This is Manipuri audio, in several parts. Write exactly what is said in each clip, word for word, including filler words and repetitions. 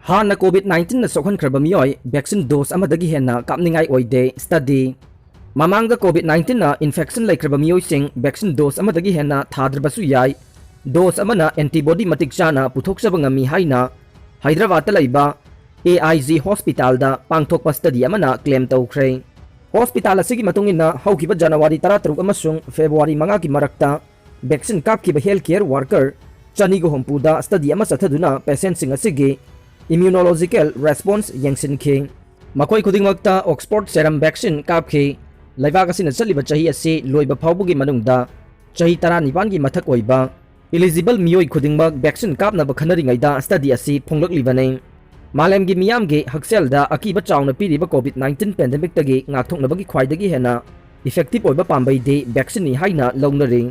ꯍꯥꯟꯅ COVID nineteenꯅ ꯁꯣꯛꯍꯟꯈ꯭ꯔꯕ ꯃꯤꯑꯣꯏ vaccine dose ꯑꯃꯗꯒꯤ ꯍꯦꯟꯅ ꯀꯥꯞꯅꯤꯡꯉꯥꯏ ꯑꯣꯏꯗꯦ꯫ Study꯫ ꯃꯃꯥꯡꯗ COVID nineteenꯅ infection ꯂꯩꯈ꯭ꯔꯕ ꯃꯤꯑꯣꯏꯁꯤꯡ vaccine dose ꯑꯃꯗꯒꯤ ꯍꯦꯟꯅ ꯊꯥꯗ꯭ꯔꯕꯁꯨ ꯌꯥꯏ, dose ꯑꯃꯅ antibody ꯃꯇꯤꯛ ꯆꯥꯅ ꯄꯨꯊꯣꯛꯆꯕ ꯉꯝꯃꯤ ꯍꯥꯏꯅ ꯍꯥꯏꯗ꯭ꯔꯕꯥꯗꯇ ꯂꯩꯕ AIG hospitalꯗ ꯄꯥꯡꯊꯣꯛꯄ study ꯑꯃꯅ claim ꯇꯧꯈ꯭ꯔꯦ꯫ Hospital ꯑꯁꯤꯒꯤ ꯃꯇꯨꯡ ꯏꯟꯅ, ꯍꯧꯈꯤꯕ January ꯇꯔꯥꯇꯔꯨꯛ ꯑꯃꯁꯨꯡ February ꯃꯉꯥꯒꯤ ꯃꯔꯛꯇ vaccine ꯀꯥꯞꯈꯤꯕ healthcare worker ꯆꯅꯤꯒ ꯍꯨꯝꯐꯨꯗ study ꯑꯃ ꯆꯠꯊꯗꯨꯅ patientꯁꯤꯡ ꯑꯁꯤꯒꯤ immunological response ꯌꯦꯡꯁꯤꯟꯈꯤ꯫ ꯃꯈꯣꯏ ꯈꯨꯗꯤꯡꯃꯛꯇ Oxford Serum vaccine ꯀꯥꯞꯈꯤ꯫ ꯂꯩꯕꯥꯛ ꯑꯁꯤꯅ ꯆꯠꯂꯤꯕ ꯆꯍꯤ ꯑꯁꯤ ꯂꯣꯏꯕ ꯐꯥꯎꯕꯒꯤ ꯃꯅꯨꯡꯗ ꯆꯍꯤ ꯇꯔꯥꯅꯤꯄꯥꯟꯒꯤ ꯃꯊꯛ ꯑꯣꯏꯕ eligible ꯃꯤꯑꯣꯏ ꯈꯨꯗꯤꯡꯃꯛ vaccine ꯀꯥꯞꯅꯕ ꯈꯟꯅꯔꯤꯉꯩꯗ study ꯑꯁꯤ ꯐꯣꯡꯂꯛꯂꯤꯕꯅꯤ꯫ ꯃꯥꯂꯦꯝꯒꯤ ꯃꯤꯌꯥꯝꯒꯤ ꯍꯛꯁꯦꯜꯗ ꯑꯀꯤꯕ ꯆꯥꯎꯅ ꯄꯤꯔꯤꯕ COVID nineteen pandemicꯇꯒꯤ ꯉꯥꯛꯊꯣꯛꯅꯕꯒꯤ ꯈ꯭ꯋꯥꯏꯗꯒꯤ ꯍꯦꯟꯅ effective ꯑꯣꯏꯕ ꯄꯥꯝꯕꯩꯗꯤ vaccineꯅꯤ ꯍꯥꯏꯅ ꯂꯧꯅꯔꯤ꯫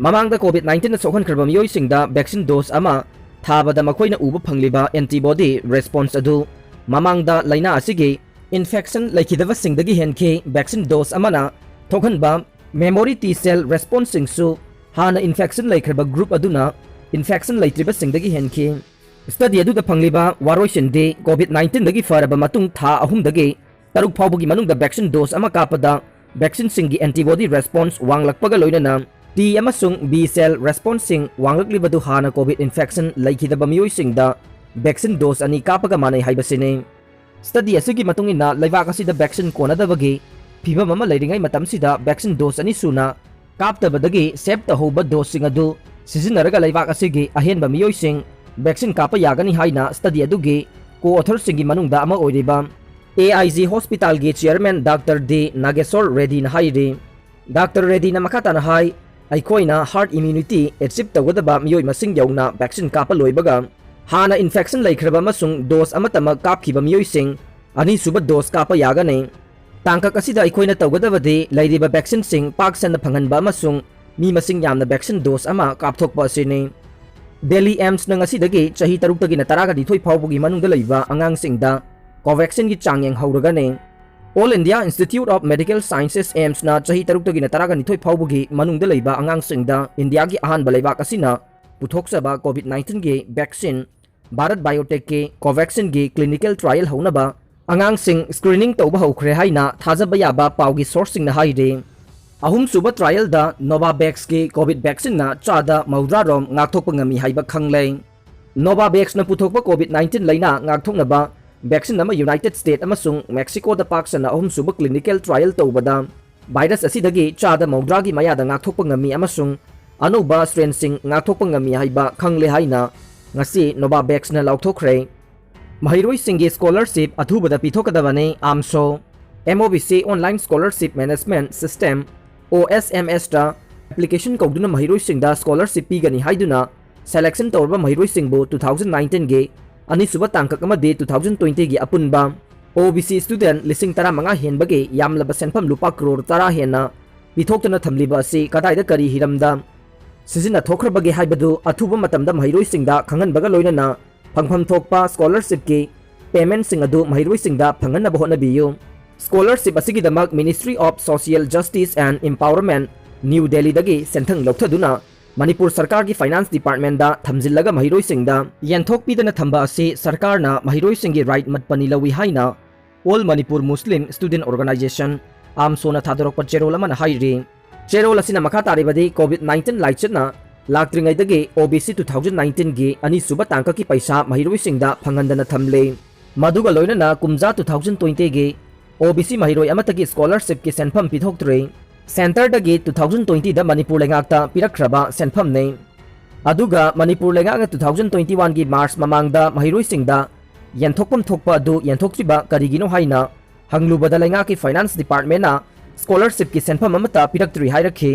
ꯃꯃꯥꯡꯗ COVID nineteenꯅ ꯁꯣꯛꯍꯟꯈ꯭ꯔꯕ ꯃꯤꯑꯣꯏꯁꯤꯡꯗ vaccine dose ꯑꯃ ꯊꯥꯕꯗ ꯃꯈꯣꯏꯅ ꯎꯕ ꯐꯪꯂꯤꯕ antibody response ꯑꯗꯨ ꯃꯃꯥꯡꯗ ꯂꯥꯏꯅꯥ ꯑꯁꯤꯒꯤ infection ꯂꯩꯈꯤꯗꯕꯁꯤꯡꯗꯒꯤ ꯍꯦꯟꯈꯤ꯫ Vaccine dose ꯑꯃꯅ ꯊꯣꯛꯍꯟꯕ memory T cell responseꯁꯤꯡꯁꯨ ꯍꯥꯟꯅ infection ꯂꯩꯈ꯭ꯔꯕ group ꯑꯗꯨꯅ infection ꯂꯩꯇ꯭ꯔꯤꯕꯁꯤꯡꯗꯒꯤ ꯍꯦꯟꯈꯤ꯫ Study ꯑꯗꯨꯗ ꯐꯪꯂꯤꯕ ꯋꯥꯔꯣꯏꯁꯤꯟꯗꯤ COVID nineteenꯗꯒꯤ ꯐꯔꯕ ꯃꯇꯨꯡ ꯊꯥ ꯑꯍꯨꯝꯗꯒꯤ ꯇꯔꯨꯛ ꯐꯥꯎꯕꯒꯤ ꯃꯅꯨꯡꯗ vaccine dose ꯑꯃ ꯀꯥꯞꯄꯗ vaccineꯁꯤꯡꯒꯤ antibody response ꯋꯥꯡꯂꯛꯄꯒ ꯂꯣꯏꯅꯅ T ꯑꯃꯁꯨꯡ B cell responseꯁꯤꯡ ꯋꯥꯡꯂꯛꯂꯤꯕꯗꯨ ꯍꯥꯟꯅ COVID infection ꯂꯩꯈꯤꯗꯕ ꯃꯤꯑꯣꯏꯁꯤꯡꯗ vaccine dose ꯑꯅꯤ ꯀꯥꯞꯄꯒ ꯃꯥꯟꯅꯩ ꯍꯥꯏꯕꯁꯤꯅꯤ꯫ Study ꯑꯁꯤꯒꯤ ꯃꯇꯨꯡ ꯏꯟꯅ, ꯂꯩꯕꯥꯛ ꯑꯁꯤꯗ vaccine ꯀꯣꯟꯅꯗꯕꯒꯤ ꯐꯤꯚꯝ ꯑꯃ ꯂꯩꯔꯤꯉꯩ ꯃꯇꯝꯁꯤꯗ vaccine dose ꯑꯅꯤ ꯁꯨꯅ ꯀꯥꯞꯇꯕꯗꯒꯤ save ꯇꯧꯍꯧꯕ doseꯁꯤꯡ ꯑꯗꯨ ꯁꯤꯖꯤꯟꯅꯔꯒ ꯂꯩꯕꯥꯛ ꯑꯁꯤꯒꯤ ꯑꯍꯦꯟꯕ ꯃꯤꯑꯣꯏꯁꯤꯡ vaccine ꯀꯥꯞꯄ ꯌꯥꯒꯅꯤ ꯍꯥꯏꯅ study ꯑꯗꯨꯒꯤ co-authorꯁꯤꯡꯒꯤ ꯃꯅꯨꯡꯗ ꯑꯃ ꯑꯣꯏꯔꯤꯕ AIG hospitalꯒꯤ chairman Doctor D Nageshwar Reddyꯅ ꯍꯥꯏꯔꯤ꯫ Doctor Reddyꯅ ꯃꯈꯥ ꯇꯥꯅ ꯍꯥꯏ, ꯑꯩꯈꯣꯏꯅ herd immunity achieve ꯇꯧꯒꯗꯕ ꯃꯤꯑꯣꯏ ꯃꯁꯤꯡ ꯌꯧꯅ vaccine ꯀꯥꯞꯄ ꯂꯣꯏꯕꯒ, ꯍꯥꯟꯅ infection ꯂꯩꯈ꯭ꯔꯕ ꯑꯃꯁꯨꯡ dose ꯑꯃꯠꯇꯃꯛ ꯀꯥꯞꯈꯤꯕ ꯃꯤꯑꯣꯏꯁꯤꯡ ꯑꯅꯤꯁꯨꯕ dose ꯀꯥꯞꯄ ꯌꯥꯒꯅꯤ꯫ ꯇꯥꯡꯀꯛ ꯑꯁꯤꯗ ꯑꯩꯈꯣꯏꯅ ꯇꯧꯒꯗꯕꯗꯤ ꯂꯩꯔꯤꯕ vaccineꯁꯤꯡ ꯄꯥꯛ ꯁꯟꯅ ꯐꯪꯍꯟꯕ ꯑꯃꯁꯨꯡ ꯃꯤ ꯃꯁꯤꯡ ꯌꯥꯝꯅ vaccine dose ꯑꯃ ꯀꯥꯞꯊꯣꯛꯄ ꯑꯁꯤꯅꯤ꯫ Delhi AIIMSꯅ ꯉꯁꯤꯗꯒꯤ ꯆꯍꯤ ꯇꯔꯨꯛꯇꯒꯤꯅ ꯇꯔꯥꯒ ꯅꯤꯊꯣꯏ ꯐꯥꯎꯕꯒꯤ ꯃꯅꯨꯡꯗ ꯂꯩꯕ ꯑꯉꯥꯡꯁꯤꯡꯗ Covaxinꯒꯤ ꯆꯥꯡꯌꯦꯡ ꯍꯧꯔꯒꯅꯤ꯫ All India Institute of Medical Sciences, AIIMSꯅ ꯆꯍꯤ ꯇꯔꯨꯛꯇꯒꯤꯅ ꯇꯔꯥꯒ ꯅꯤꯊꯣꯏ ꯐꯥꯎꯕꯒꯤ ꯃꯅꯨꯡꯗ ꯂꯩꯕ ꯑꯉꯥꯡꯁꯤꯡꯗ ꯏꯟꯗꯤꯌꯥꯒꯤ ꯑꯍꯥꯟꯕ ꯂꯩꯕꯥꯛ ꯑꯁꯤꯅ ꯄꯨꯊꯣꯛꯆꯕ COVID nineteenꯒꯤ vaccine ꯚꯥꯔꯠ ꯕꯥꯏꯑꯣꯇꯦꯛꯀꯤ ꯀꯣꯚꯦꯛꯁꯤꯟꯒꯤ ꯀ꯭ꯂꯤꯅꯤꯀꯦꯜ ꯇ꯭ꯔꯥꯏꯌꯦꯜ ꯍꯧꯅꯕ ꯑꯉꯥꯡꯁꯤꯡ ꯁ꯭ꯀ꯭ꯔꯤꯅꯤꯡ ꯇꯧꯕ ꯍꯧꯈ꯭ꯔꯦ ꯍꯥꯏꯅ ꯊꯥꯖꯕ ꯌꯥꯕ ꯄꯥꯎꯒꯤ ꯁꯣꯔꯁꯁꯤꯡꯅ ꯍꯥꯏꯔꯤ꯫ ꯑꯍꯨꯝꯁꯨꯕ ꯇ꯭ꯔꯥꯏꯌꯦꯜꯗ ꯅꯣꯚꯥꯕꯦꯛꯁꯀꯤ ꯀꯣꯚꯤꯗ ꯚꯦꯛꯁꯤꯟꯅ ꯆꯥꯗ ꯃꯧꯗ꯭ꯔꯥ ꯔꯣꯝ ꯉꯥꯛꯊꯣꯛꯄ ꯉꯝꯃꯤ ꯍꯥꯏꯕ ꯈꯪꯂꯦ꯫ ꯅꯣꯚꯥꯕꯦꯛꯁꯅ ꯄꯨꯊꯣꯛꯄ ꯀꯣꯚꯤꯗ ꯅꯥꯏꯟꯇꯤꯟ ꯂꯩꯅꯥ ꯉꯥꯛꯊꯣꯛꯅꯕ ꯚꯦꯛꯁꯤꯟ ꯑꯃ ꯌꯨꯅꯥꯏꯇꯦꯗ ꯁ꯭ꯇꯦꯠ ꯑꯃꯁꯨꯡ ꯃꯦꯛꯁꯤꯀꯣꯗ ꯄꯥꯛ ꯁꯟꯅ ꯑꯍꯨꯝꯁꯨꯕ ꯀ꯭ꯂꯤꯅꯤꯀꯦꯜ ꯇ꯭ꯔꯥꯏꯌꯦꯜ ꯇꯧꯕꯗ ꯚꯥꯏꯔꯁ ꯑꯁꯤꯗꯒꯤ ꯆꯥꯗ ꯃꯧꯗ꯭ꯔꯥꯒꯤ ꯃꯌꯥꯗ ꯉꯥꯛꯊꯣꯛꯄ ꯉꯝꯃꯤ ꯑꯃꯁꯨꯡ ꯑꯅꯧꯕ ꯁ꯭ꯇ꯭ꯔꯦꯟꯁꯤꯡ ꯉꯥꯛꯊꯣꯛꯄ ꯉꯝꯃꯤ ꯍꯥꯏꯕ ꯈꯪꯂꯦ ꯍꯥꯏꯅ ꯉꯁꯤ ꯅꯣꯚꯥꯕꯦꯛꯁꯅ ꯂꯥꯎꯊꯣꯛꯈ꯭ꯔꯦ꯫ ꯃꯍꯩꯔꯣꯏꯁꯤꯡꯒꯤ ꯁ꯭ꯀꯣꯂꯔꯁꯤꯞ ꯑꯊꯨꯕꯗ ꯄꯤꯊꯣꯛꯀꯗꯕꯅꯤ꯫ ꯑꯥꯝꯁꯣ, M O B C online scholarship management system, ꯑꯣ ꯑꯦꯁ ꯑꯦꯝ ꯑꯦꯁꯇ ꯑꯦꯄ꯭ꯂꯤꯀꯦꯁꯟ ꯀꯧꯗꯨꯅ ꯃꯍꯩꯔꯣꯏꯁꯤꯡꯗ ꯁ꯭ꯀꯣꯂꯔꯁꯤꯞ ꯄꯤꯒꯅꯤ ꯍꯥꯏꯗꯨꯅ ꯁꯦꯂꯦꯛꯁꯟ ꯇꯧꯔꯕ ꯃꯍꯩꯔꯣꯏꯁꯤꯡꯕꯨ ꯇꯨ ꯊꯥꯎꯖꯟ ꯅꯥꯏꯟꯇꯤꯟꯒꯤ ꯑꯅꯤꯁꯨꯕ ꯇꯥꯡꯀꯛ ꯑꯃꯗꯤ ꯇꯨ ꯊꯥꯎꯖꯟ ꯇ꯭ꯋꯦꯟꯇꯤꯒꯤ ꯑꯄꯨꯟꯕ ꯑꯣ ꯕꯤ ꯁꯤ ꯁ꯭ꯇꯨꯗꯦꯟꯠ ꯂꯤꯁꯤꯡ ꯇꯔꯥꯃꯉꯥ ꯍꯦꯟꯕꯒꯤ ꯌꯥꯝꯂꯕ ꯁꯦꯟꯐꯝ ꯂꯨꯄꯥ ꯀ꯭ꯔꯣꯔ ꯇꯔꯥ ꯍꯦꯟꯅ ꯄꯤꯊꯣꯛꯇꯨꯅ ꯊꯝꯂꯤꯕ ꯑꯁꯤ ꯀꯗꯥꯏꯗ ꯀꯔꯤ ꯍꯤꯔꯝꯗ ꯁꯤꯖꯤꯟꯅꯊꯣꯛꯈ꯭ꯔꯕꯒꯦ ꯍꯥꯏꯕꯗꯨ ꯑꯊꯨꯕ ꯃꯇꯝꯗ ꯃꯍꯩꯔꯣꯏꯁꯤꯡꯗ ꯈꯪꯍꯟꯕꯒ ꯂꯣꯏꯅꯅ ꯐꯪꯐꯝ ꯊꯣꯛꯄ ꯁ꯭ꯀꯣꯂꯔꯁꯤꯞꯀꯤ ꯄꯦꯃꯦꯟꯠꯁꯤꯡ ꯑꯗꯨ ꯃꯍꯩꯔꯣꯏꯁꯤꯡꯗ ꯐꯪꯍꯟꯅꯕ ꯍꯣꯠꯅꯕꯤꯌꯨ꯫ ꯁ꯭ꯀꯣꯂꯔꯁꯤꯞ ꯑꯁꯤꯒꯤꯗꯃꯛ Ministry of Social Justice and Empowerment, new ꯗꯦꯜꯂꯤꯗꯒꯤ ꯁꯦꯟꯊꯪ ꯂꯧꯊꯗꯨꯅ ꯃꯅꯤꯄꯨꯔ ꯁꯔꯀꯥꯔꯒꯤ ꯐꯥꯏꯅꯥꯟꯁ ꯗꯤꯄꯥꯔꯠꯃꯦꯟꯠꯗ ꯊꯝꯖꯤꯜꯂꯒ ꯃꯍꯩꯔꯣꯏꯁꯤꯡꯗ ꯌꯦꯟꯊꯣꯛꯄꯤꯗꯅ ꯊꯝꯕ ꯑꯁꯤ ꯁꯔꯀꯥꯔꯅ ꯃꯍꯩꯔꯣꯏꯁꯤꯡꯒꯤ ꯔꯥꯏꯠ ꯃꯠꯄꯅꯤ ꯂꯧꯏ ꯍꯥꯏꯅ All Manipur Muslim Student Organisation, ꯑꯥꯝꯁꯣꯅ ꯊꯥꯗꯣꯔꯛꯄ ꯆꯦꯔꯣꯜ ꯑꯃꯅ ꯍꯥꯏꯔꯤ꯫ ꯆꯦꯔꯣꯜ ꯑꯁꯤꯅ ꯃꯈꯥ ꯇꯥꯔꯤꯕꯗꯤ ꯀꯣꯚꯤꯗ ꯅꯥꯏꯟꯇꯤꯟ ꯂꯥꯏꯆꯠꯅ ꯂꯥꯛꯇ꯭ꯔꯤꯉꯩꯗꯒꯤ ꯑꯣ ꯕꯤ ꯁꯤ ꯇꯨ ꯊꯥꯎꯖꯟ ꯅꯥꯏꯟꯇꯤꯟꯒꯤ ꯑꯅꯤꯁꯨꯕ ꯇꯥꯡꯀꯛꯀꯤ ꯄꯩꯁꯥ ꯃꯍꯩꯔꯣꯏꯁꯤꯡꯗ ꯐꯪꯍꯟꯗꯅ ꯊꯝꯂꯤ꯫ ꯃꯗꯨꯒ ꯂꯣꯏꯅꯅ ꯀꯨꯝꯖꯥ ꯇꯨ ꯊꯥꯎꯖꯟ ꯇ꯭ꯋꯦꯟꯇꯤꯒꯤ ꯑꯣ ꯕꯤ ꯁꯤ ꯃꯍꯩꯔꯣꯏ ꯑꯃꯠꯇꯒꯤ ꯁ꯭ꯀꯣꯂꯔꯁꯤꯞꯀꯤ ꯁꯦꯟꯐꯝ ꯄꯤꯊꯣꯛꯇ꯭ꯔꯤ꯫ ꯁꯦꯟꯇꯔꯗꯒꯤ ꯇꯨ ꯊꯥꯎꯖꯟ ꯇ꯭ꯋꯦꯟꯇꯤꯗ ꯃꯅꯤꯄꯨꯔ ꯂꯩꯉꯥꯛꯇ ꯄꯤꯔꯛꯈ꯭ꯔꯕ ꯁꯦꯟꯐꯝꯅꯤ꯫ ꯑꯗꯨꯒ ꯃꯅꯤꯄꯨꯔ ꯂꯩꯉꯥꯛꯅ ꯇꯨ ꯊꯥꯎꯖꯟ ꯇ꯭ꯋꯦꯟꯇꯤ ꯋꯥꯟꯒꯤ ꯃꯥꯔꯆ ꯃꯃꯥꯡꯗ ꯃꯍꯩꯔꯣꯏꯁꯤꯡꯗ ꯌꯦꯟꯊꯣꯛꯐꯝ ꯊꯣꯛꯄ ꯑꯗꯨ ꯌꯦꯟꯊꯣꯛꯇ꯭ꯔꯤꯕ ꯀꯔꯤꯒꯤꯅꯣ ꯍꯥꯏꯅ ꯍꯪꯂꯨꯕꯗ ꯂꯩꯉꯥꯛꯀꯤ ꯐꯥꯏꯅꯥꯟꯁ ꯗꯤꯄꯥꯔꯠꯃꯦꯟꯠꯅ ꯁ꯭ꯀꯣꯂꯔꯁꯤꯞꯀꯤ ꯁꯦꯟꯐꯝ ꯑꯃꯠꯇ ꯄꯤꯔꯛꯇ꯭ꯔꯤ ꯍꯥꯏꯔꯛꯈꯤ꯫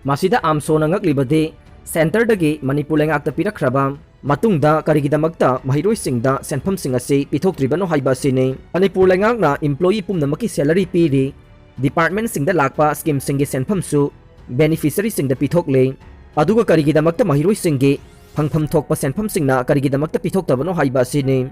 ꯃꯁꯤꯗ ꯑꯥꯝꯁꯣꯅ ꯉꯛꯂꯤꯕꯗꯤ ꯁꯦꯟꯇꯔꯗꯒꯤ ꯃꯅꯤꯄꯨꯔ ꯂꯩꯉꯥꯛꯇ ꯄꯤꯔꯛꯈ꯭ꯔꯕ ꯃꯇꯨꯡꯗ ꯀꯔꯤꯒꯤꯗꯃꯛꯇ ꯃꯍꯩꯔꯣꯏꯁꯤꯡꯗ ꯁꯦꯟꯐꯝꯁꯤꯡ ꯑꯁꯤ ꯄꯤꯊꯣꯛꯇ꯭ꯔꯤꯕꯅꯣ ꯍꯥꯏꯕ ꯑꯁꯤꯅꯤ꯫ ꯃꯅꯤꯄꯨꯔ ꯂꯩꯉꯥꯛꯅ ꯏꯝꯄ꯭ꯂꯣꯌꯤ ꯄꯨꯝꯅꯃꯛꯀꯤ ꯁꯦꯂꯔꯤ ꯄꯤꯔꯤ, ꯗꯤꯄꯥꯔꯠꯃꯦꯟꯠꯁꯤꯡꯗ ꯂꯥꯛꯄ ꯁ꯭ꯀꯤꯝꯁꯤꯡꯒꯤ ꯁꯦꯟꯐꯝꯁꯨ ꯕꯦꯅꯤꯐꯤꯁꯔꯤꯁꯤꯡꯗ ꯄꯤꯊꯣꯛꯂꯤ꯫ ꯑꯗꯨꯒ ꯀꯔꯤꯒꯤꯗꯃꯛꯇ ꯃꯍꯩꯔꯣꯏꯁꯤꯡꯒꯤ ꯐꯪꯐꯝ ꯊꯣꯛꯄ ꯁꯦꯟꯐꯝꯁꯤꯡꯅ ꯀꯔꯤꯒꯤꯗꯃꯛꯇ ꯄꯤꯊꯣꯛꯇꯕꯅꯣ ꯍꯥꯏꯕ ꯑꯁꯤꯅꯤ꯫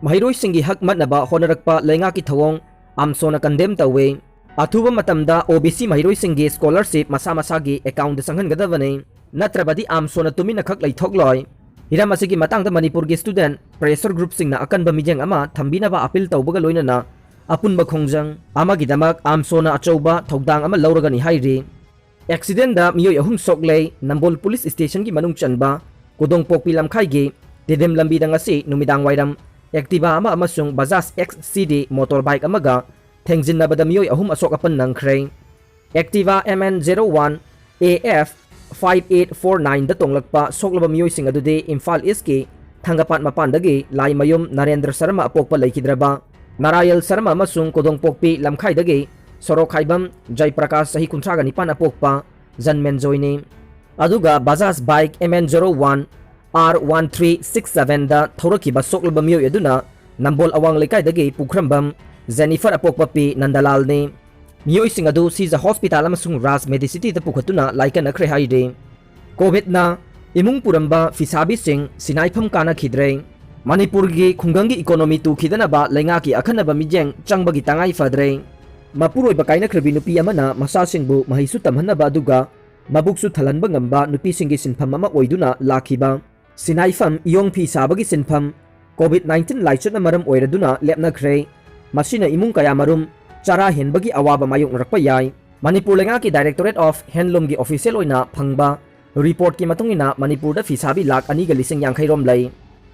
ꯃꯍꯩꯔꯣꯏꯁꯤꯡꯒꯤ ꯍꯛ ꯃꯠꯅꯕ ꯍꯣꯠꯅꯔꯛꯄ ꯂꯩꯉꯥꯛꯀꯤ ꯊꯧꯑꯣꯡ ꯑꯥꯝꯁꯣꯅ ꯀꯟꯗꯦꯝ ꯇꯧꯏ꯫ ꯑꯊꯨꯕ ꯃꯇꯝꯗ ꯑꯣ ꯕꯤ ꯁꯤ ꯃꯍꯩꯔꯣꯏꯁꯤꯡꯒꯤ ꯁ꯭ꯀꯣꯂꯔꯁꯤꯞ ꯃꯁꯥ ꯃꯁꯥꯒꯤ ꯑꯦꯀꯥꯎꯟꯠꯇ ꯆꯪꯍꯟꯒꯗꯕꯅꯤ, ꯅꯠꯇ꯭ꯔꯕꯗꯤ ꯑꯥꯝꯁꯣꯅ ꯇꯨꯃꯤꯟꯅ ꯈꯛ ꯂꯩꯊꯣꯛꯂꯣꯏ꯫ ꯍꯤꯔꯝ ꯑꯁꯤꯒꯤ ꯃꯇꯥꯡꯗ ꯃꯅꯤꯄꯨꯔꯒꯤ student pressure groupꯁꯤꯡꯅ ꯑꯀꯟꯕ ꯃꯤꯠꯌꯦꯡ ꯑꯃ ꯊꯝꯕꯤꯅꯕ appeal ꯇꯧꯕꯒ ꯂꯣꯏꯅꯅ ꯑꯄꯨꯟꯕ ꯈꯣꯡꯖꯪ ꯑꯃꯒꯤꯗꯃꯛ AMSOꯅ ꯑꯆꯧꯕ ꯊꯧꯗꯥꯡ ꯑꯃ ꯂꯧꯔꯒꯅꯤ ꯍꯥꯏꯔꯤ꯫ Accidentꯗ ꯃꯤꯑꯣꯏ ꯑꯍꯨꯝ ꯁꯣꯛꯂꯦ꯫ ꯅꯝꯕꯣꯜ police stationꯒꯤ ꯃꯅꯨꯡ ꯆꯟꯕ ꯀꯣꯗꯣꯡꯄꯣꯛꯄꯤ ꯂꯝꯈꯥꯏꯒꯤ ꯇꯤꯗꯤꯝ ꯂꯝꯕꯤꯗ ꯉꯁꯤ ꯅꯨꯃꯤꯗꯥꯡ ꯋꯥꯏꯔꯝ Activa ꯑꯃ ꯑꯃꯁꯨꯡ Bajaj X C D motorbike ꯑꯃꯒ ꯊꯦꯡꯖꯤꯟꯅꯕꯗ ꯃꯤꯑꯣꯏ ꯑꯍꯨꯝ ꯑꯁꯣꯛ ꯑꯄꯟ ꯅꯪꯈ꯭ꯔꯦ꯫ Activa M N zero one A F five eight four nineꯗ ꯇꯣꯡꯂꯛꯄ ꯁꯣꯛꯂꯕ ꯃꯤꯑꯣꯏꯁꯤꯡ ꯑꯗꯨꯗꯤ ꯏꯝꯐꯥꯜ Eastꯀꯤ ꯊꯥꯡꯒꯄꯥꯠ ꯃꯄꯥꯟꯗꯒꯤ ꯂꯥꯏꯃꯌꯨꯝ ꯅꯔꯦꯟꯗ꯭ꯔ ꯁꯔꯃ ꯑꯄꯣꯛꯄ ꯂꯩꯈꯤꯗ꯭ꯔꯕ ꯅꯥꯔꯥꯌꯜ ꯁꯔꯃ ꯑꯃꯁꯨꯡ ꯀꯣꯗꯣꯡꯄꯣꯛꯄꯤ ꯂꯝꯈꯥꯏꯗꯒꯤ ꯁꯣꯔꯣꯛꯈꯥꯏꯕꯝ ꯖꯌꯄ꯭ꯔꯀꯥꯁ ꯆꯍꯤ ꯀꯨꯟꯊ꯭ꯔꯥꯒ ꯅꯤꯄꯥꯟ ꯑꯄꯣꯛꯄ ꯖꯟꯃꯦꯟꯖꯣꯏꯅꯤ꯫ ꯑꯗꯨꯒ Bajaj bike M N zero one R one three six sevenꯗ ꯊꯧꯔꯛꯈꯤꯕ ꯁꯣꯛꯂꯕ ꯃꯤꯑꯣꯏ ꯑꯗꯨꯅ ꯅꯝꯕꯣꯜ ꯑꯋꯥꯡ ꯂꯩꯀꯥꯏꯗꯒꯤ ꯄꯨꯈ꯭ꯔꯝꯕꯝ ꯖꯦꯅꯤꯐꯔ ꯑꯄꯣꯛꯄ ꯄꯤ ꯅꯟꯗꯂꯥꯜꯅꯤ꯫ ꯃꯤꯑꯣꯏꯁꯤꯡ ꯑꯗꯨ ꯁꯤꯖ ꯍꯣꯁꯄꯤꯇꯥꯜ ꯑꯃꯁꯨꯡ ꯔꯥꯖ ꯃꯦꯗꯤꯁꯤꯇꯤꯗ ꯄꯨꯈꯠꯇꯨꯅ ꯂꯥꯏꯀꯠꯅꯈ꯭ꯔꯦ ꯍꯥꯏꯔꯤ꯫ ꯀꯣꯚꯤꯗꯅ ꯏꯃꯨꯡ ꯄꯨꯔꯝꯕ ꯐꯤꯁꯥꯕꯤꯁꯤꯡ ꯁꯤꯟꯅꯥꯏꯐꯝ ꯀꯥꯅꯈꯤꯗ꯭ꯔꯦ꯫ ꯃꯅꯤꯄꯨꯔꯒꯤ ꯈꯨꯡꯒꯪꯒꯤ economy ꯇꯨꯈꯤꯗꯅꯕ ꯂꯩꯉꯥꯛꯀꯤ ꯑꯈꯟꯅꯕ ꯃꯤꯠꯌꯦꯡ ꯆꯪꯕꯒꯤ ꯇꯉꯥꯏ ꯐꯗ꯭ꯔꯦ꯫ ꯃꯄꯨꯔꯣꯏꯕ ꯀꯥꯏꯅꯈ꯭ꯔꯕꯤ ꯅꯨꯄꯤ ꯑꯃꯅ ꯃꯆꯥꯁꯤꯡꯕꯨ ꯃꯍꯩꯁꯨ ꯇꯝꯍꯟꯅꯕ ꯑꯗꯨꯒ ꯃꯕꯨꯛꯁꯨ ꯊꯜꯍꯟꯕ ꯉꯝꯕ ꯅꯨꯄꯤꯁꯤꯡꯒꯤ ꯁꯤꯟꯐꯝ ꯑꯃ ꯑꯣꯏꯗꯨꯅ ꯂꯥꯛꯈꯤꯕ ꯁꯤꯟꯅꯥꯏꯐꯝ ꯏꯌꯣꯡ ꯐꯤ ꯁꯥꯕꯒꯤ ꯁꯤꯟꯐꯝ COVID nineteen ꯂꯥꯏꯆꯠꯅ ꯃꯔꯝ ꯑꯣꯏꯔꯗꯨꯅ ꯂꯦꯞꯅꯈ꯭ꯔꯦ꯫ ꯃꯁꯤꯅ ꯏꯃꯨꯡ ꯀꯌꯥꯃꯔꯨꯝ ꯆꯔꯥ ꯍꯦꯟꯕꯒꯤ ꯑꯋꯥꯕ ꯃꯥꯌꯣꯛꯅꯔꯛꯄ ꯌꯥꯏ꯫ ꯃꯅꯤꯄꯨꯔ ꯂꯩꯉꯥꯛꯀꯤ Directorate of Handloomꯒꯤ official ꯑꯣꯏꯅ ꯐꯪꯕ reportꯀꯤ ꯃꯇꯨꯡ ꯏꯟꯅ ꯃꯅꯤꯄꯨꯔꯗ ꯐꯤ ꯁꯥꯕꯤ ꯂꯥꯈ ꯑꯅꯤꯒ ꯂꯤꯁꯤꯡ ꯌꯥꯡꯈꯩ ꯔꯣꯝ ꯂꯩ꯫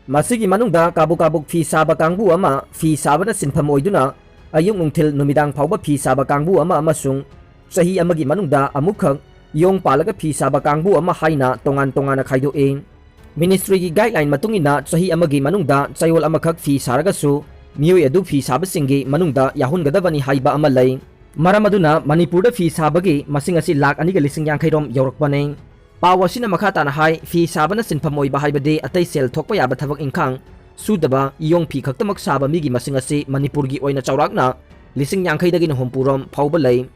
ꯃꯁꯤꯒꯤ ꯃꯅꯨꯡꯗ ꯀꯥꯕꯨꯛ ꯀꯥꯕꯨꯛ ꯐꯤ ꯁꯥꯕ ꯀꯥꯡꯕꯨ ꯑꯃ, ꯐꯤ ꯁꯥꯕꯅ ꯁꯤꯟꯐꯝ ꯑꯣꯏꯗꯨꯅ ꯑꯌꯨꯛ ꯅꯨꯡꯊꯤꯜ ꯅꯨꯃꯤꯗꯥꯡ ꯐꯥꯎꯕ ꯐꯤ ꯁꯥꯕ ꯀꯥꯡꯕꯨ ꯑꯃ ꯑꯃꯁꯨꯡ ꯆꯍꯤ ꯑꯃꯒꯤ ꯃꯅꯨꯡꯗ ꯑꯃꯨꯛꯈꯛ ꯌꯣꯡ ꯄꯥꯜꯂꯒ ꯐꯤ ꯁꯥꯕ ꯀꯥꯡꯕꯨ ꯑꯃ ꯍꯥꯏꯅ ꯇꯣꯉꯥꯟ ꯇꯣꯉꯥꯟꯅ ꯈꯥꯏꯗꯣꯛꯏ꯫ Ministryꯒꯤ guideline ꯃꯇꯨꯡ ꯏꯟꯅ ꯆꯍꯤ ꯑꯃꯒꯤ ꯃꯅꯨꯡꯗ ꯆꯌꯣꯜ ꯑꯃꯈꯛ ꯐꯤ ꯁꯥꯔꯒꯁꯨ ꯃꯤꯑꯣꯏ ꯑꯗꯨ ꯐꯤ ꯁꯥꯕꯁꯤꯡꯒꯤ ꯃꯅꯨꯡꯗ ꯌꯥꯎꯍꯟꯒꯗꯕꯅꯤ ꯍꯥꯏꯕ ꯑꯃ ꯂꯩ꯫ ꯃꯔꯝ ꯑꯗꯨꯅ ꯃꯅꯤꯄꯨꯔꯗ ꯐꯤ ꯁꯥꯕꯒꯤ ꯃꯁꯤꯡ ꯑꯁꯤ ꯂꯥꯈ ꯑꯅꯤꯒ ꯂꯤꯁꯤꯡ ꯌꯥꯡꯈꯩ ꯔꯣꯝ ꯌꯧꯔꯛꯄꯅꯤ꯫ ꯄꯥꯎ ꯑꯁꯤꯅ ꯃꯈꯥ ꯇꯥꯅ ꯍꯥꯏ, ꯐꯤ ꯁꯥꯕꯅ ꯁꯤꯟꯐꯝ ꯑꯣꯏꯕ ꯍꯥꯏꯕꯗꯤ ꯑꯇꯩ ꯁꯦꯜ ꯊꯣꯛꯄ ꯌꯥꯕ ꯊꯕꯛ ꯏꯪꯈꯥꯡ ꯁꯨꯗꯕ, ꯏꯌꯣꯡ ꯐꯤ ꯈꯛꯇꯃꯛ ꯁꯥꯕ ꯃꯤꯒꯤ ꯃꯁꯤꯡ ꯑꯁꯤ ꯃꯅꯤꯄꯨꯔꯒꯤ ꯑꯣꯏꯅ ꯆꯥꯎꯔꯥꯛꯅ ꯂꯤꯁꯤꯡ ꯌꯥꯡꯈꯩꯗꯒꯤꯅ ꯍꯨꯝꯐꯨ ꯔꯣꯝ ꯐꯥꯎꯕ ꯂꯩ꯫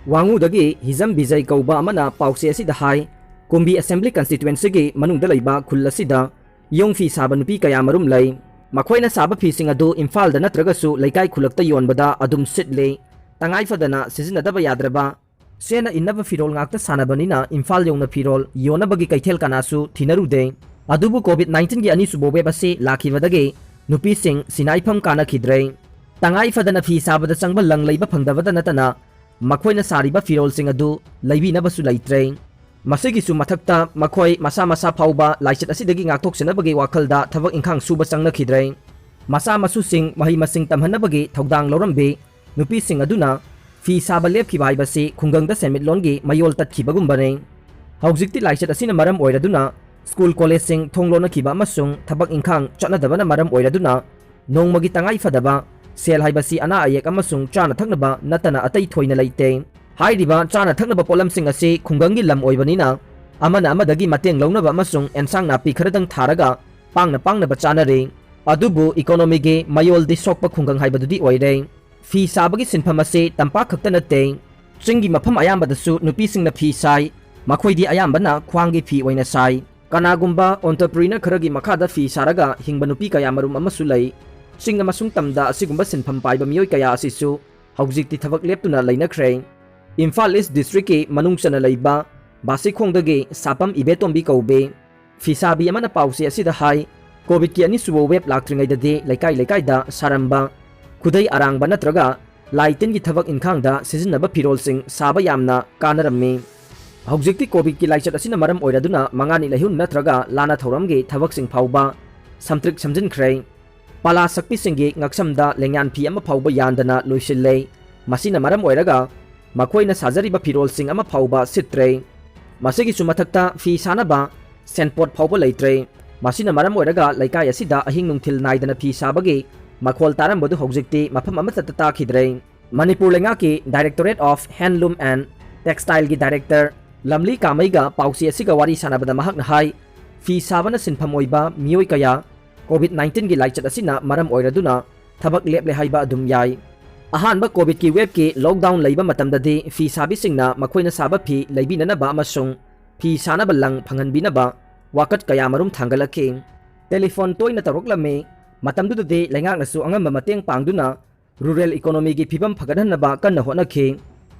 ꯋꯥꯉꯨꯗꯒꯤ ꯍꯤꯖꯝ ꯕꯤꯖꯩ ꯀꯧꯕ ꯑꯃꯅ ꯄꯥꯎꯆꯦ ꯑꯁꯤꯗ ꯍꯥꯏ, ꯀꯨꯝꯕꯤ Assembly Constituencyꯒꯤ ꯃꯅꯨꯡꯗ ꯂꯩꯕ ꯈꯨꯜ ꯑꯁꯤꯗ ꯏꯌꯣꯡ ꯐꯤ ꯁꯥꯕ ꯅꯨꯄꯤ ꯀꯌꯥꯃꯔꯨꯝ ꯂꯩ꯫ ꯃꯈꯣꯏꯅ ꯁꯥꯕ ꯐꯤꯁꯤꯡ ꯑꯗꯨ ꯏꯝꯐꯥꯜꯗ ꯅꯠꯇ꯭ꯔꯒꯁꯨ ꯂꯩꯀꯥꯏ ꯈꯨꯜꯂꯛꯇ ꯌꯣꯟꯕꯗ ꯑꯗꯨꯝ ꯁꯤꯠꯂꯤ꯫ ꯇꯉꯥꯏ ꯐꯗꯅ ꯁꯤꯖꯤꯟꯅꯗꯕ ꯌꯥꯗ꯭ꯔꯕ ꯁꯦꯠꯅ ꯏꯟꯅꯕ ꯐꯤꯔꯣꯜ ꯉꯥꯛꯇ ꯁꯥꯟꯅꯕꯅꯤꯅ ꯏꯝꯐꯥꯜ ꯌꯧꯅ ꯐꯤꯔꯣꯜ ꯌꯣꯟꯅꯕꯒꯤ ꯀꯩꯊꯦꯜ ꯀꯅꯥꯁꯨ ꯊꯤꯅꯔꯨꯗꯦ꯫ ꯑꯗꯨꯕꯨ COVID nineteen ꯒꯤ ꯑꯅꯤꯁꯨꯕ wave ꯑꯁꯤ ꯂꯥꯛꯈꯤꯕꯗꯒꯤ ꯅꯨꯄꯤꯁꯤꯡ ꯁꯤꯅꯥꯏꯐꯝ ꯀꯥꯅꯈꯤꯗ꯭ꯔꯦ꯫ ꯇꯉꯥꯏ ꯐꯗꯅ ꯐꯤ ꯁꯥꯕꯗ ꯆꯪꯕ ꯂꯪ ꯂꯩꯕ ꯐꯪꯗꯕꯗ ꯅꯠꯇꯅ ꯃꯈꯣꯏꯅ ꯁꯥꯔꯤꯕ ꯐꯤꯔꯣꯜꯁꯤꯡ ꯑꯗꯨ ꯂꯩꯕꯤꯅꯕꯁꯨ ꯂꯩꯇ꯭ꯔꯦ꯫ ꯃꯁꯤꯒꯤꯁꯨ ꯃꯊꯛꯇ ꯃꯈꯣꯏ ꯃꯁꯥ ꯃꯁꯥ ꯐꯥꯎꯕ ꯂꯥꯏꯆꯠ ꯑꯁꯤꯗꯒꯤ ꯉꯥꯛꯊꯣꯛꯆꯅꯕꯒꯤ ꯋꯥꯈꯜꯗ ꯊꯕꯛ ꯏꯪꯈꯥꯡ ꯁꯨꯕ ꯆꯪꯅꯈꯤꯗ꯭ꯔꯦ꯫ ꯃꯆꯥ ꯃꯁꯨꯁꯤꯡ ꯃꯍꯩ ꯃꯁꯤꯡ ꯇꯝꯍꯟꯅꯕꯒꯤ ꯊꯧꯗꯥꯡ ꯂꯧꯔꯝꯕꯤ ꯅꯨꯄꯤꯁꯤꯡ ꯑꯗꯨꯅ ꯐꯤ ꯁꯥꯕ ꯂꯦꯞꯈꯤꯕ ꯍꯥꯏꯕꯁꯤ ꯈꯨꯡꯒꯪꯗ ꯁꯦꯟꯃꯤꯠꯂꯣꯟꯒꯤ ꯃꯌꯣꯜ ꯇꯠꯈꯤꯕꯒꯨꯝꯕꯅꯤ꯫ ꯍꯧꯖꯤꯛꯇꯤ ꯂꯥꯏꯆꯠ ꯑꯁꯤꯅ ꯃꯔꯝ ꯑꯣꯏꯔꯗꯨꯅ ꯁ꯭ꯀꯨꯜ ꯀꯣꯂꯦꯖꯁꯤꯡ ꯊꯣꯡ ꯂꯣꯟꯅꯈꯤꯕ ꯑꯃꯁꯨꯡ ꯊꯕꯛ ꯏꯪꯈꯥꯡ ꯆꯠꯅꯗꯕꯅ ꯃꯔꯝ ꯑꯣꯏꯔꯗꯨꯅ ꯅꯣꯡꯃꯒꯤ ꯇꯉꯥꯏ ꯐꯗꯕ ꯁꯦꯜ ꯍꯥꯏꯕꯁꯤ ꯑꯅꯥ ꯑꯌꯦꯛ ꯑꯃꯁꯨꯡ ꯆꯥꯅ ꯊꯛꯅꯕ ꯅꯠꯇꯅ ꯑꯇꯩ ꯊꯣꯏꯅ ꯂꯩꯇꯦ꯫ ꯍꯥꯏꯔꯤꯕ ꯆꯥꯅ ꯊꯛꯅꯕ ꯄꯣꯠꯂꯝꯁꯤꯡ ꯑꯁꯤ ꯈꯨꯡꯒꯪꯒꯤ ꯂꯝ ꯑꯣꯏꯕꯅꯤꯅ ꯑꯃꯅ ꯑꯃꯗꯒꯤ ꯃꯇꯦꯡ ꯂꯧꯅꯕ ꯑꯃꯁꯨꯡ ꯑꯦꯟꯁꯥꯡ ꯅꯥꯄꯤ ꯈꯔꯗꯪ ꯊꯥꯔꯒ ꯄꯥꯡꯅ ꯄꯥꯡꯅꯕ ꯆꯥꯅꯔꯤ꯫ ꯑꯗꯨꯕꯨ economy ꯒꯤ ꯃꯌꯣꯜꯗꯤ ꯁꯣꯛꯄ ꯈꯨꯡꯒꯪ ꯍꯥꯏꯕꯗꯨꯗꯤ ꯑꯣꯏꯔꯦ꯫ ꯐꯤ ꯁꯥꯕꯒꯤ ꯁꯤꯟꯐꯝ ꯑꯁꯤ ꯇꯝꯄꯥꯛ ꯈꯛꯇ ꯅꯠꯇꯦ, ꯆꯤꯡꯒꯤ ꯃꯐꯝ ꯑꯌꯥꯝꯕꯗꯁꯨ ꯅꯨꯄꯤꯁꯤꯡꯅ ꯐꯤ ꯁꯥꯏ꯫ ꯃꯈꯣꯏꯗꯤ ꯑꯌꯥꯝꯕꯅ ꯈ꯭ꯋꯥꯡꯒꯤ ꯐꯤ ꯑꯣꯏꯅ ꯁꯥꯏ꯫ ꯀꯅꯥꯒꯨꯝꯕ entrepreneur ꯈꯔꯒꯤ ꯃꯈꯥꯗ ꯐꯤ ꯁꯥꯔꯒ ꯍꯤꯡꯕ ꯅꯨꯄꯤ ꯀꯌꯥ ꯃꯔꯨꯝ ꯑꯃꯁꯨ ꯂꯩ꯫ ꯆꯤꯡ ꯑꯃꯁꯨꯡ ꯇꯝꯗ ꯑꯁꯤꯒꯨꯝꯕ ꯁꯤꯟꯐꯝ ꯄꯥꯏꯕ ꯃꯤꯑꯣꯏ ꯀꯌꯥ ꯑꯁꯤꯁꯨ ꯍꯧꯖꯤꯛꯇꯤ ꯊꯕꯛ ꯂꯦꯞꯇꯨꯅ ꯂꯩꯅꯈ꯭ꯔꯦ꯫ ꯏꯝꯐꯥꯜ East district ꯀꯤ ꯃꯅꯨꯡ ꯆꯟꯅ ꯂꯩꯕ ꯕꯥꯁꯤꯈꯣꯡꯗꯒꯤ ꯁꯥꯄꯝ ꯏꯕꯦꯇꯣꯝꯕꯤ ꯀꯧꯕꯤ ꯐꯤꯁꯥꯕꯤ ꯑꯃꯅ ꯄꯥꯎꯆꯦ ꯑꯁꯤꯗ ꯍꯥꯏ, COVID ꯀꯤ ꯑꯅꯤꯁꯨꯕ wave ꯂꯥꯛꯇ꯭ꯔꯤꯉꯩꯗꯗꯤ ꯂꯩꯀꯥꯏ ꯂꯩꯀꯥꯏꯗ ꯁꯥꯔꯝꯕ ꯈꯨꯗꯩ ꯑꯔꯥꯡꯕ ꯅꯠꯇ꯭ꯔꯒ ꯂꯥꯏ ꯇꯤꯟꯒꯤ ꯊꯕꯛ ꯏꯪꯈꯥꯡꯗ ꯁꯤꯖꯤꯟꯅꯕ ꯐꯤꯔꯣꯜꯁꯤꯡ ꯁꯥꯕ ꯌꯥꯝꯅ ꯀꯥꯟꯅꯔꯝꯃꯤ꯫ ꯍꯧꯖꯤꯛꯇꯤ COVID ꯀꯤ ꯂꯥꯏꯆꯠ ꯑꯁꯤꯅ ꯃꯔꯝ ꯑꯣꯏꯔꯗꯨꯅ ꯃꯉꯥꯅꯤ ꯂꯩꯍꯨꯟ ꯅꯠꯇ꯭ꯔꯒ ꯂꯥꯟꯅ ꯊꯧꯔꯝꯒꯤ ꯊꯕꯛꯁꯤꯡ ꯐꯥꯎꯕ ꯁꯝꯇ꯭ꯔꯤꯛ ꯁꯝꯖꯤꯟꯈ꯭ꯔꯦ꯫ ꯄꯥꯂꯥ ꯁꯛꯄꯤꯁꯤꯡꯒꯤ ꯉꯛꯁꯝꯗ ꯂꯦꯡꯌꯥꯟ ꯐꯤ ꯑꯃ ꯐꯥꯎꯕ ꯌꯥꯟꯗꯅ ꯂꯣꯏꯁꯤꯜꯂꯦ꯫ ꯃꯁꯤꯅ ꯃꯔꯝ ꯑꯣꯏꯔꯒ ꯃꯈꯣꯏꯅ ꯁꯥꯖꯔꯤꯕ ꯐꯤꯔꯣꯜꯁꯤꯡ ꯑꯃ ꯐꯥꯎꯕ ꯁꯤꯠꯇ꯭ꯔꯦ꯫ ꯃꯁꯤꯒꯤꯁꯨ ꯃꯊꯛꯇ ꯐꯤ ꯁꯥꯅꯕ ꯁꯦꯟꯄꯣꯠ ꯐꯥꯎꯕ ꯂꯩꯇ꯭ꯔꯦ꯫ ꯃꯁꯤꯅ ꯃꯔꯝ ꯑꯣꯏꯔꯒ ꯂꯩꯀꯥꯏ ꯑꯁꯤꯗ ꯑꯍꯤꯡ ꯅꯨꯡꯊꯤꯜ ꯅꯥꯏꯗꯅ ꯐꯤ ꯁꯥꯕꯒꯤ ꯃꯈꯣꯜ ꯇꯥꯔꯝꯕꯗꯨ ꯍꯧꯖꯤꯛꯇꯤ ꯃꯐꯝ ꯑꯃꯠꯇꯗ ꯇꯥꯈꯤꯗ꯭ꯔꯦ꯫ ꯃꯅꯤꯄꯨꯔ ꯂꯩꯉꯥꯛꯀꯤ Directorate of Handloom and Textile ꯒꯤ director ꯂꯝꯂꯤ ꯀꯥꯃꯩꯒ ꯄꯥꯎꯆꯦ ꯑꯁꯤꯒ ꯋꯥꯔꯤ ꯁꯥꯟꯅꯕꯗ ꯃꯍꯥꯛꯅ ꯍꯥꯏ, ꯐꯤ ꯁꯥꯕꯅ ꯁꯤꯟꯐꯝ ꯑꯣꯏꯕ ꯃꯤꯑꯣꯏ ꯀꯌꯥ COVID nineteen ꯒꯤ ꯂꯥꯏꯆꯠ ꯑꯁꯤꯅ ꯃꯔꯝ ꯑꯣꯏꯔꯗꯨꯅ ꯊꯕꯛ ꯂꯦꯞꯂꯦ ꯍꯥꯏꯕ ꯑꯗꯨꯝ ꯌꯥꯏ꯫ ꯑꯍꯥꯟꯕ COVID ꯀꯤ wave ꯀꯤ lockdown ꯂꯩꯕ ꯃꯇꯝꯗꯗꯤ ꯐꯤ ꯁꯥꯕꯤꯁꯤꯡꯅ ꯃꯈꯣꯏꯅ ꯁꯥꯕ ꯐꯤ ꯂꯩꯕꯤꯅꯅꯕ ꯑꯃꯁꯨꯡ ꯐꯤ ꯁꯥꯅꯕ ꯂꯪ ꯐꯪꯍꯟꯕꯤꯅꯕ ꯋꯥꯀꯠ ꯀꯌꯥ ꯃꯔꯨꯝ ꯊꯥꯡꯒꯠꯂꯛꯈꯤ꯫ Telephone ꯇꯣꯏꯅ ꯇꯧꯔꯛꯂꯝꯃꯤ꯫ ꯃꯇꯝꯗꯨꯗꯗꯤ ꯂꯩꯉꯥꯛꯅꯁꯨ ꯑꯉꯝꯕ ꯃꯇꯦꯡ ꯄꯥꯡꯗꯨꯅ rural economy ꯒꯤ ꯐꯤꯕꯝ ꯐꯒꯠꯍꯟꯅꯕ ꯀꯟꯅ ꯍꯣꯠꯅꯈꯤ꯫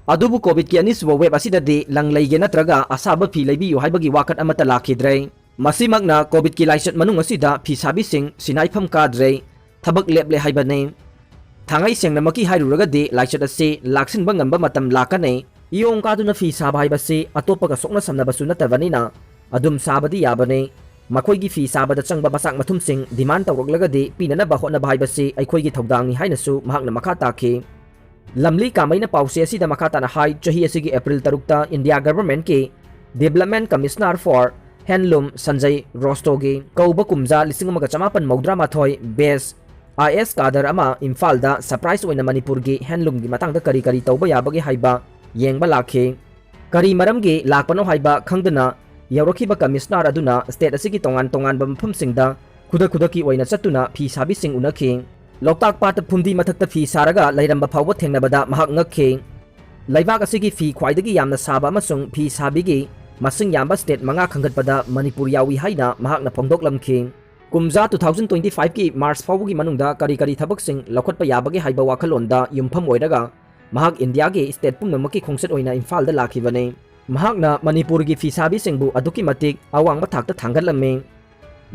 ꯑꯗꯨꯕꯨ COVID ꯀꯤ ꯑꯅꯤꯁꯨꯕ wave ꯑꯁꯤꯗꯗꯤ ꯂꯪ ꯂꯩꯒꯦ ꯅꯠꯇ꯭ꯔꯒ ꯑꯁꯥꯕ ꯐꯤ ꯂꯩꯕꯤꯌꯨ ꯍꯥꯏꯕꯒꯤ ꯋꯥꯀꯠ ꯑꯃꯠꯇ ꯂꯥꯛꯈꯤꯗ꯭ꯔꯦ꯫ ꯃꯁꯤꯃꯛꯅ ꯀꯣꯚꯤꯗꯀꯤ ꯂꯥꯏꯆꯠ ꯃꯅꯨꯡ ꯑꯁꯤꯗ ꯐꯤ ꯁꯥꯕꯤꯁꯤꯡ ꯁꯤꯟꯅꯥꯏꯐꯝ ꯀꯥꯗ꯭ꯔꯦ, ꯊꯕꯛ ꯂꯦꯞꯂꯦ ꯍꯥꯏꯕꯅꯤ꯫ ꯊꯥꯡꯉꯩ ꯁꯦꯡꯅꯃꯛꯀꯤ ꯍꯥꯏꯔꯨꯔꯒꯗꯤ ꯂꯥꯏꯆꯠ ꯑꯁꯤ ꯂꯥꯛꯁꯤꯟꯕ ꯉꯝꯕ ꯃꯇꯝ ꯂꯥꯛꯀꯅꯤ꯫ ꯏꯌꯣꯡ ꯀꯥꯗꯨꯅ ꯐꯤ ꯁꯥꯕ ꯍꯥꯏꯕꯁꯤ ꯑꯇꯣꯞꯄꯒ ꯁꯣꯛꯅ ꯁꯝꯅꯕꯁꯨ ꯅꯠꯇꯕꯅꯤꯅ ꯑꯗꯨꯝ ꯁꯥꯕꯗꯤ ꯌꯥꯕꯅꯤ꯫ ꯃꯈꯣꯏꯒꯤ ꯐꯤ ꯁꯥꯕꯗ ꯆꯪꯕ ꯃꯆꯥꯛ ꯃꯊꯨꯝꯁꯤꯡ demand ꯇꯧꯔꯛꯂꯒꯗꯤ ꯄꯤꯅꯅꯕ ꯍꯣꯠꯅꯕ ꯍꯥꯏꯕꯁꯤ ꯑꯩꯈꯣꯏꯒꯤ ꯊꯧꯗꯥꯡꯅꯤ ꯍꯥꯏꯅꯁꯨ ꯃꯍꯥꯛꯅ ꯃꯈꯥ ꯇꯥꯈꯤ꯫ ꯂꯝꯂꯤ ꯀꯥꯃꯩꯅ ꯄꯥꯎꯆꯦ ꯑꯁꯤꯗ ꯃꯈꯥ ꯇꯥꯅ ꯍꯥꯏ, ꯆꯍꯤ ꯑꯁꯤꯒꯤ April ꯇꯔꯨꯛꯇ India Governmentꯀꯤ Development Commissioner for Handloom Sanjay ꯔꯣꯁꯇꯣꯒꯤ ꯀꯧꯕ ꯀꯨꯝꯖꯥ ꯂꯤꯁꯤꯡ ꯑꯃꯒ ꯆꯃꯥꯄꯟ ꯃꯧꯗ꯭ꯔꯥ ꯃꯥꯊꯣꯏ batch ꯑꯥꯏ ꯑꯦꯁ cadre ꯑꯃ ꯏꯝꯐꯥꯜꯗ surprise ꯑꯣꯏꯅ ꯃꯅꯤꯄꯨꯔꯒꯤ handloomꯒꯤ ꯃꯇꯥꯡꯗ ꯀꯔꯤ ꯀꯔꯤ ꯇꯧꯕ ꯌꯥꯕꯒꯦ ꯍꯥꯏꯕ ꯌꯦꯡꯕ ꯂꯥꯛꯈꯤ꯫ ꯀꯔꯤ ꯃꯔꯝꯒꯤ ꯂꯥꯛꯄꯅꯣ ꯍꯥꯏꯕ ꯈꯪꯗꯅ ꯌꯧꯔꯛꯈꯤꯕ commissioner ꯑꯗꯨꯅ state ꯑꯁꯤꯒꯤ ꯇꯣꯉꯥꯟ ꯇꯣꯉꯥꯟꯕ ꯃꯐꯝꯁꯤꯡꯗ ꯈꯨꯗꯛ ꯈꯨꯗꯛꯀꯤ ꯑꯣꯏꯅ ꯆꯠꯇꯨꯅ ꯐꯤ ꯁꯥꯕꯤꯁꯤꯡ ꯎꯅꯈꯤ꯫ ꯂꯣꯛꯇꯥꯛ ꯄꯥꯠꯇ ꯐꯨꯝꯗꯤ ꯃꯊꯛꯇ ꯐꯤ ꯁꯥꯔꯒ ꯂꯩꯔꯝꯕ ꯐꯥꯎꯕ ꯊꯦꯡꯅꯕꯗ ꯃꯍꯥꯛ ꯉꯛꯈꯤ꯫ ꯂꯩꯕꯥꯛ ꯑꯁꯤꯒꯤ ꯐꯤ ꯈ꯭ꯋꯥꯏꯗꯒꯤ ꯌꯥꯝꯅ ꯁꯥꯕ ꯑꯃꯁꯨꯡ ꯐꯤ ꯁꯥꯕꯤꯒꯤ ꯃꯁꯤꯡ ꯌꯥꯝꯕ state ꯃꯉꯥ ꯈꯟꯒꯠꯄꯗ ꯃꯅꯤꯄꯨꯔ ꯌꯥꯎꯏ ꯍꯥꯏꯅ ꯃꯍꯥꯛꯅ ꯐꯣꯡꯗꯣꯛꯂꯝꯈꯤ꯫ ꯀꯨꯝꯖꯥ two thousand twenty fiveꯀꯤ March ꯐꯥꯎꯕꯒꯤ ꯃꯅꯨꯡꯗ ꯀꯔꯤ ꯀꯔꯤ ꯊꯕꯛꯁꯤꯡ ꯂꯧꯈꯠꯄ ꯌꯥꯕꯒꯦ ꯍꯥꯏꯕ ꯋꯥꯈꯜꯂꯣꯟꯗ ꯌꯨꯝꯐꯝ ꯑꯣꯏꯔꯒ ꯃꯍꯥꯛ ꯏꯟꯗꯤꯌꯥꯒꯤ state ꯄꯨꯝꯅꯃꯛꯀꯤ ꯈꯣꯡꯆꯠ ꯑꯣꯏꯅ ꯏꯝꯐꯥꯜꯗ ꯂꯥꯛꯈꯤꯕꯅꯤ꯫ ꯃꯍꯥꯛꯅ ꯃꯅꯤꯄꯨꯔꯒꯤ ꯐꯤ ꯁꯥꯕꯤꯁꯤꯡꯕꯨ ꯑꯗꯨꯛꯀꯤ ꯃꯇꯤꯛ ꯑꯋꯥꯡꯕ ꯊꯥꯛꯇ ꯊꯥꯡꯒꯠꯂꯝꯃꯤ꯫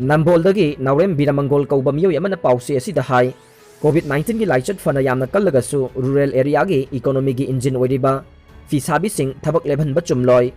ꯅꯝꯕꯣꯜꯗꯒꯤ ꯅꯥꯎꯔꯦꯝ ꯕꯤꯔꯃꯪꯒꯣꯜ ꯀꯧꯕ ꯃꯤꯑꯣꯏ ꯑꯃꯅ ꯄꯥꯎꯆꯦ ꯑꯁꯤꯗ ꯍꯥꯏ, COVID nineteenꯒꯤ ꯂꯥꯏꯆꯠ ꯐꯅ ꯌꯥꯝꯅ ꯀꯜꯂꯒꯁꯨ rural areaꯒꯤ economyꯒꯤ engine ꯑꯣꯏꯔꯤꯕ ꯐꯤ ꯁꯥꯕꯤꯁꯤꯡ ꯊꯕꯛ ꯂꯦꯞꯍꯟꯕ ꯆꯨꯝꯂꯣꯏ꯫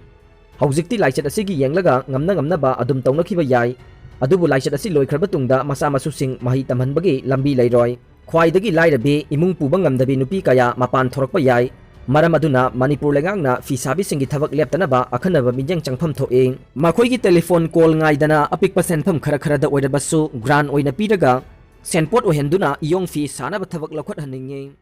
ꯍꯧꯖꯤꯛꯇꯤ ꯂꯥꯏꯆꯠ ꯑꯁꯤꯒꯤ ꯌꯦꯡꯂꯒ ꯉꯝꯅ ꯉꯝꯅꯕ ꯑꯗꯨꯝ ꯇꯧꯅꯈꯤꯕ ꯌꯥꯏ꯫ ꯑꯗꯨꯕꯨ ꯂꯥꯏꯆꯠ ꯑꯁꯤ ꯂꯣꯏꯈ꯭ꯔꯕ ꯇꯨꯡꯗ ꯃꯆꯥ ꯃꯁꯨꯁꯤꯡ ꯃꯍꯩ ꯇꯝꯍꯟꯕꯒꯤ ꯂꯝꯕꯤ ꯂꯩꯔꯣꯏ꯫ ꯈ꯭ꯋꯥꯏꯗꯒꯤ ꯂꯥꯏꯔꯕꯤ ꯏꯃꯨꯡ ꯄꯨꯕ ꯉꯝꯗꯕꯤ ꯅꯨꯄꯤ ꯀꯌꯥ ꯃꯄꯥꯟ ꯊꯣꯔꯛꯄ ꯌꯥꯏ꯫ ꯃꯔꯝ ꯑꯗꯨꯅ ꯃꯅꯤꯄꯨꯔ ꯂꯩꯉꯥꯛꯅ ꯐꯤ ꯁꯥꯕꯤꯁꯤꯡꯒꯤ ꯊꯕꯛ ꯂꯦꯞꯇꯅꯕ ꯑꯈꯟꯅꯕ ꯃꯤꯠꯌꯦꯡ ꯆꯪꯐꯝ ꯊꯣꯛꯏ꯫ ꯃꯈꯣꯏꯒꯤ telephone call ꯉꯥꯏꯗꯅ ꯑꯄꯤꯛꯄ ꯁꯦꯟꯐꯝ ꯈꯔ ꯈꯔꯗ ꯑꯣꯏꯔꯕꯁꯨ grant ꯑꯣꯏꯅ ꯄꯤꯔꯒ ꯁꯦꯟꯄꯣꯠ ꯑꯣꯏꯍꯟꯗꯨꯅ ꯏꯌꯣꯡ ꯐꯤ ꯁꯥꯅꯕ ꯊꯕꯛ ꯂꯧꯈꯠꯍꯟꯅꯤꯡꯏ꯫